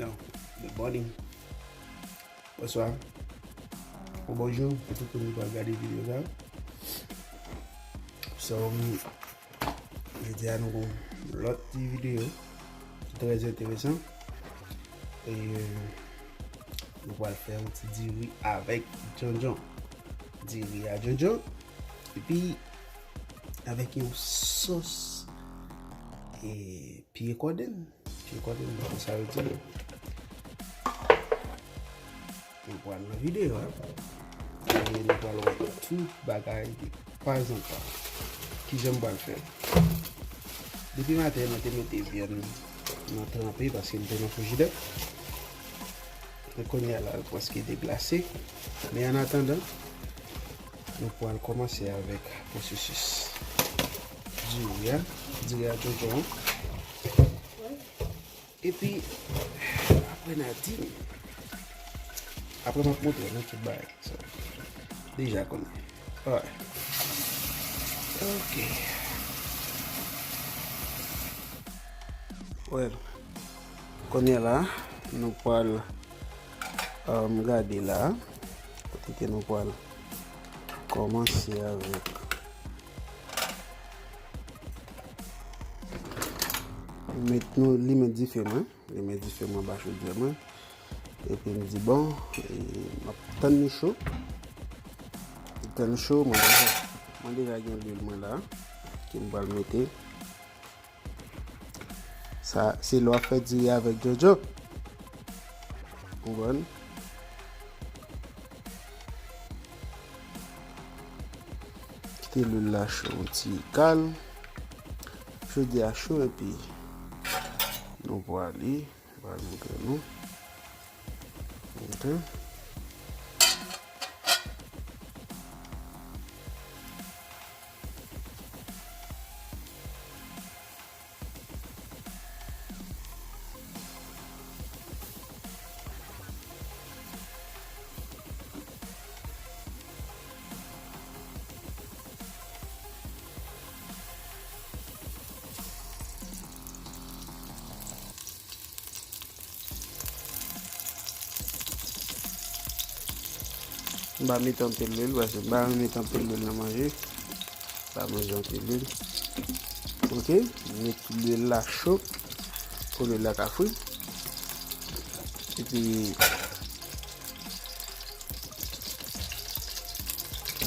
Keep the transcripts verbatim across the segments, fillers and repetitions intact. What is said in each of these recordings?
Good morning. Bonswa. Ou bonjou pou tout moun ki pral gade videyo sa. So, jodi a nou gon lòt ti videyo ki trè enteresan. E nou pral fè yon ti diri avèk djondjon. Diri a djondjon. Epi avèk yon sòs e pye kòdenn. Pye kòdenn, nou konn sa yo di. Nou pral nan videyo a. E nou pral wè tout bagay de pa an pa. Kijan m pral fè. Depi maten, mwen te mete vyann nan tranpe paske m te nan frijidè. E kounye a la, l prèske deglase. Men an atandan, nou pral kòmanse avèk pwosesis diri a, diri a djondjon an. Epi, apre n a di, apre m ap montre nou tout bagay. So, deja konnen. Alright. Ok. Well, kounye a la, nou pral, um, gade la, kote ke nou pral kòmanse avèk. Met nou, limen dife mwen. Limen dife mwen anba chodyè mwen. Epi m di, bon, e, m ap tann li cho. Li tann cho, mwen deja, mwen deja gen lwil mwen la, ke m pral mete. Sa, se lè w ap fè diri avèk djondjon. Konprann? Kite lwil la cho yon ti kal. Chodyè a cho epi nou pwale, pral montre nou. Ok. M pa mete anpil lwil, paske m pa renmen mete anpil lwil nan manje. M pa manje anpil lwil. Ok, m met lwil la cho pou lwil la ka fri. Epi,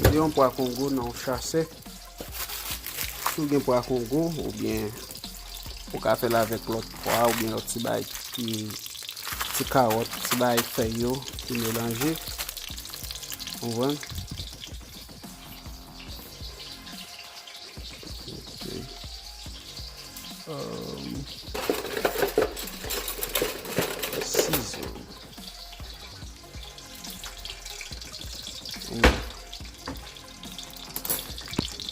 mete yon pwa kongo nan yon chasè. Si w gen pwa kongo, oubyen ou ka fè l avèk lòt pwa, oubyen lòt ti bagay ki, ti kawòt, ti bagay fèy yo ki melanje. Konprann? Ok. Um, sizo.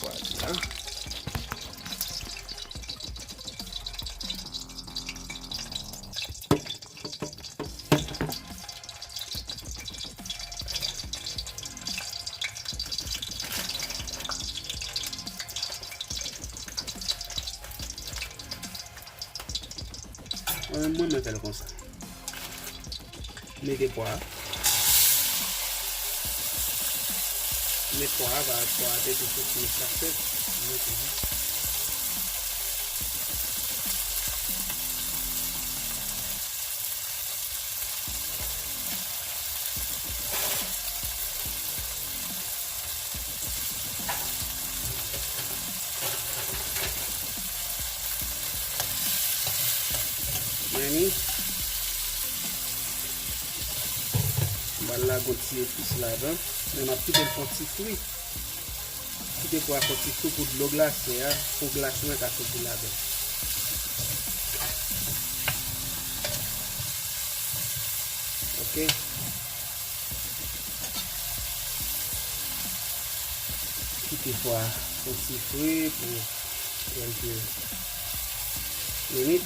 Vwala. Mwen menm, mwen fè l konsa. Mete pwa a. Met pwa a, paske pwa a te tou soti nan chasè. Mete li. Meni. M pral lage yon ti epis ladan. Men m ap kite l fè yon ti fri. Kite pwa a fè yon ti fri pou dlo glase a, pou glas lan ka soti ladan. Ok. Kite pwa a fè yon ti fri pou kèlke minit.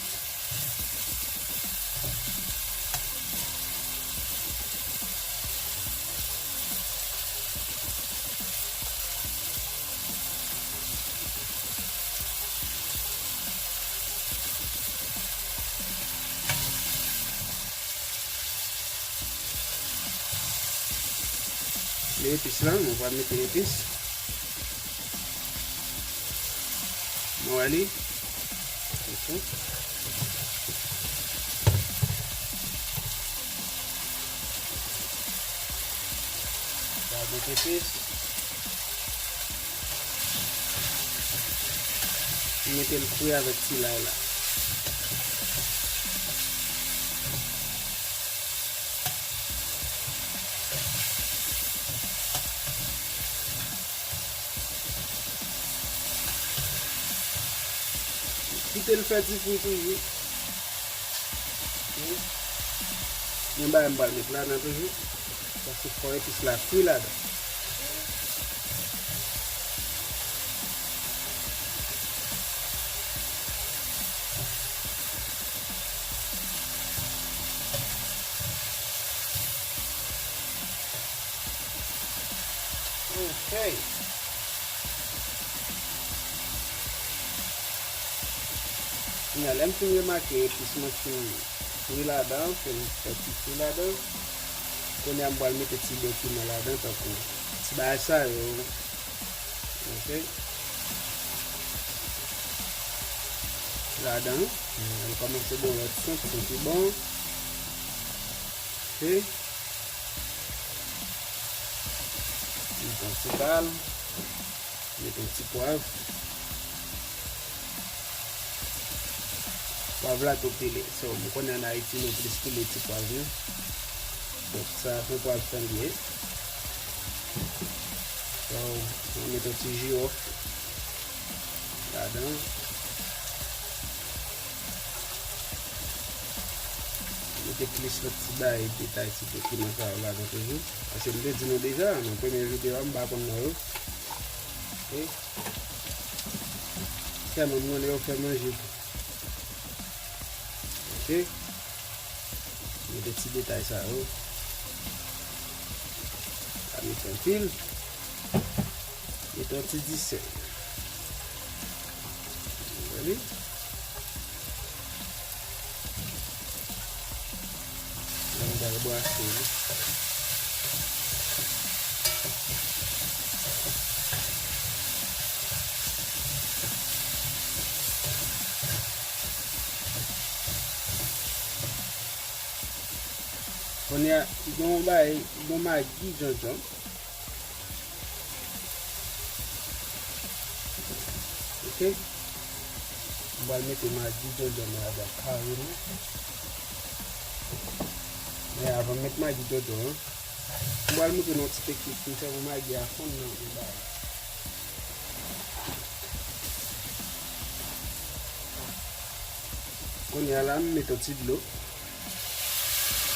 Epis la, nou pral mete epis. Nou wè li. Ok. Pral mete epis. Mete l fri avèk ti lay la. Kite l fè ti fri toujou. Ok. Gen bagay m pral met ladan toujou. Paske fò epis la fri ladan. Ok. Kounye a, lè m fin remake epis mwen fin fri ladan, fin fè ti fri ladan, kounye a m pral mete ti bè piman ladan, tankou ti bagay sa yo. Ok. Ladan, l kòmanse gen yon lòt sant, santi bon. Ok. Met yon ti kal, met yon ti pwav. Pwav la tou pile. So, m konnen ann Ayiti, nou plis pile ti pwav, wi. Donk, sa se pwav san l ye. So, mwen met yon ti jiwòf ladan. Mete plis lòt ti bagay detay, ti dokiman sa yo ladan toujou. Paske m te di nou deja, nan premye videyo a, m pa konn non yo. Ok. Sèlman m konnen yo fè manje tou. Ok. Mete ti detay sa yo. Pa mete anpil. Mete yon ti disèl. Ou wè li? Mwen pral brase li. Kounye a, gen yon bagay, gen yon magi djondjon. Ok. M pral mete magi djondjon nan ladan kareman. Men avan m met magi djondjon an, m pral montre nou yon ti teknik pou m fè pou magi a fonn nan yon bagay. Kounye a la, m met yon ti dlo.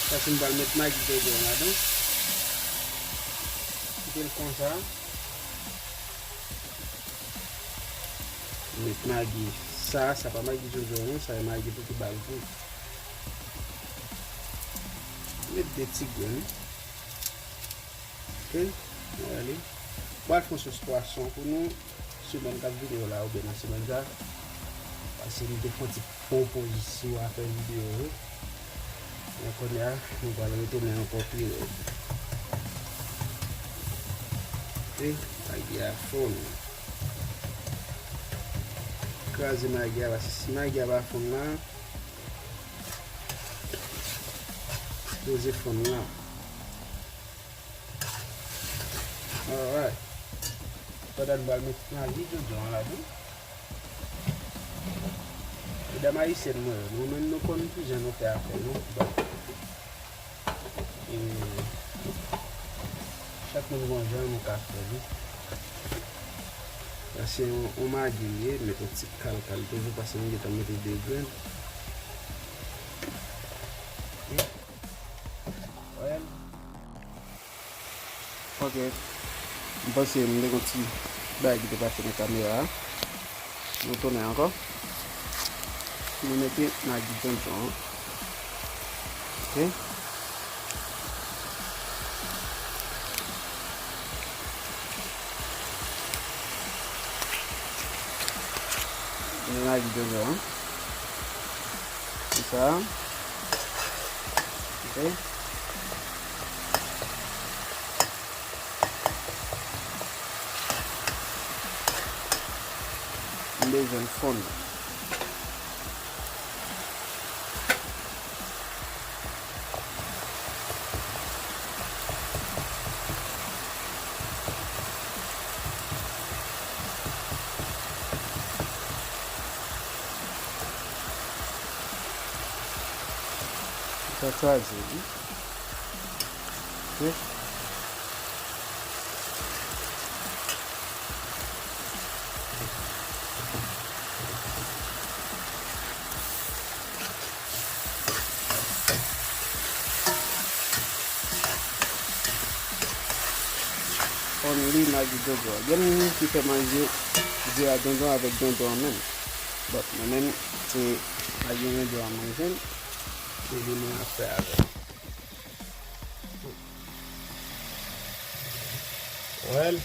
Paske m pral met magi djondjon ladan. Kite l konsa. Met magi. Sa, sa pa magi djondjon non, sa e magi pou ki ba l gou. Met de ti grenn. Ok, nou wè li. Pral fè yon sòs pwason pou nou semèn k ap vini yo la oubyen nan semèn sa. Paske m te fè yon ti pwopozisyon a fè videyo yo. Men kounye a, nou pral retounen ankò pi rèd. Ok, magi a fonn. Kraze magi a, paske si magi a pa fonn la, sipoze fonn la. Alright. Pandan nou pral met magi djondjon an ladan. Medam ayisyèn mwen yo, nou menm nou konn kijan nou fè afè nou. Bon. E, chak moun gon jan nou ka fè li. Sa se yon, yon magi li ye, met yon ti kalkal toujou, paske m gentan mete de grenn. Ok. Ok. M panse m te gon ti bagay ki te pase nan kamera a. Nou tounen ankò. Nou mete magi djondjon an. Ok. Mete magi djondjon an. Konsa. Ok. Ok. M bezwen l fonn. Sa kraze, wi. Ok. Only Maggi Dondon. Gen moun ki fè manje diri a dondon avèk dondon an menm. But mwen menm, se Maggi Dondon an mwen jwenn. Se li mwen ap fè avè l. Well,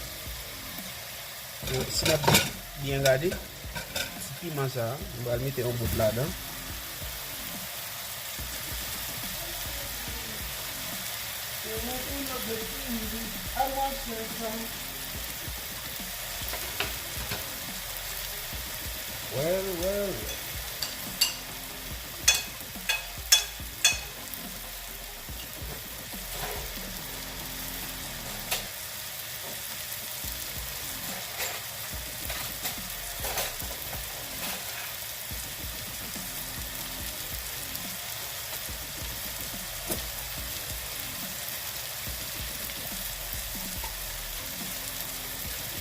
si n ap byen gade, ti piman sa a, m pral mete yon bout ladan. Well, well, well.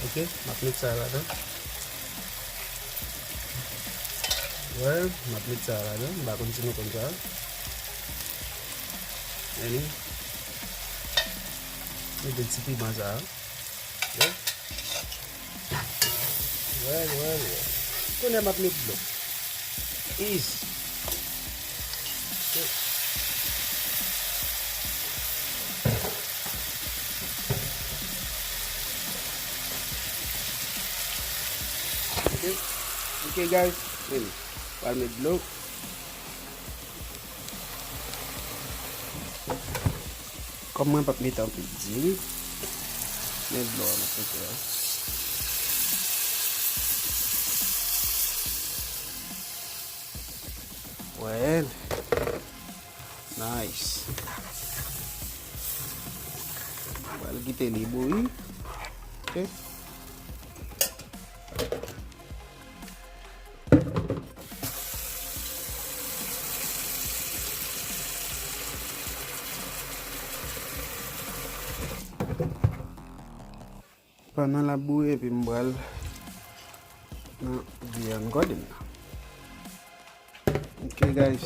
Ok, m ap met sa ladan. Well, m ap met sa ladan. M pa konn si nou konn sa. Anyway. Mete ti piman sa. Well, well, well, well. Kounye a m ap met dlo. Easy. Ok. Ok. Ok, guys. Anyway. Pral met dlo. Kòm mwen p ap mete anpil diri, men dlo a mwen mete a. Well, nice. Mwen pral kite li bouyi. Ok. Pandan l ap bouyi, epi m pral nan vyann gòdin nan. Ok, guys.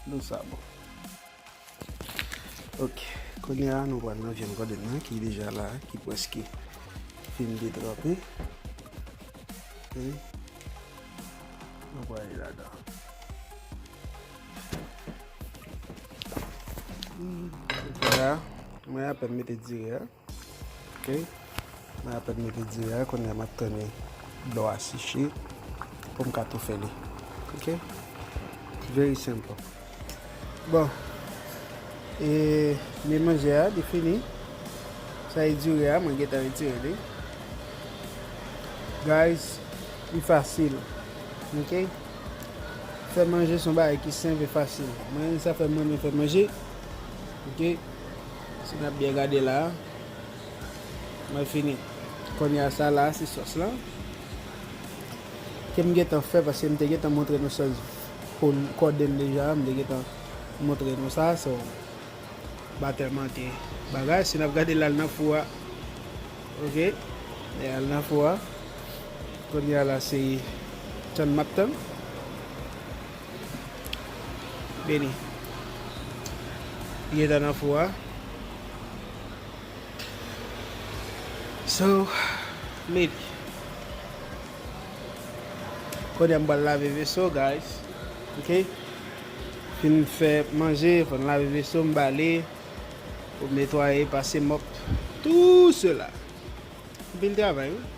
Dlo sa bon. Ok, kounye a nou pral nan vyann gòdin nan ki deja la, ki prèske fin detranpe. Ok. Nou pral ale ladan. Kounye a, mwen apèn mete diri a. Ok. Mwen apèn mete diri a, kounye a m ap tann dlo a seche pou m ka tou fè li. Ok. Very simple. Bon. E, men manje a, li fini. Sa e diri a, mwen gentan retire li. Guys, li fasil. Ok. Fè manje se yon bagay ki senp e fasil. Mwen, sa fè m renmen fè manje. Ok. Si n ap byen gade la. Mwen fini. Kounye a sa la, se sòs lan. Ke m gentan fè, paske m te gentan montre nou sòs pou kòden deja. M te gentan montre nou sa, so, pa tèlman ke bagay. Si n ap gade l al nan fou a. Ok. Li al nan fou a. Kounye a la, se tann m ap tann. Beni. Li gentan nan fou a. So, maybe. Kounye a m pral lave veso, guys. Ok? Fin fè manje, fò n lave veso, m bale, pou m netwaye, pase mòp, tout cela. Anpil travay, wi.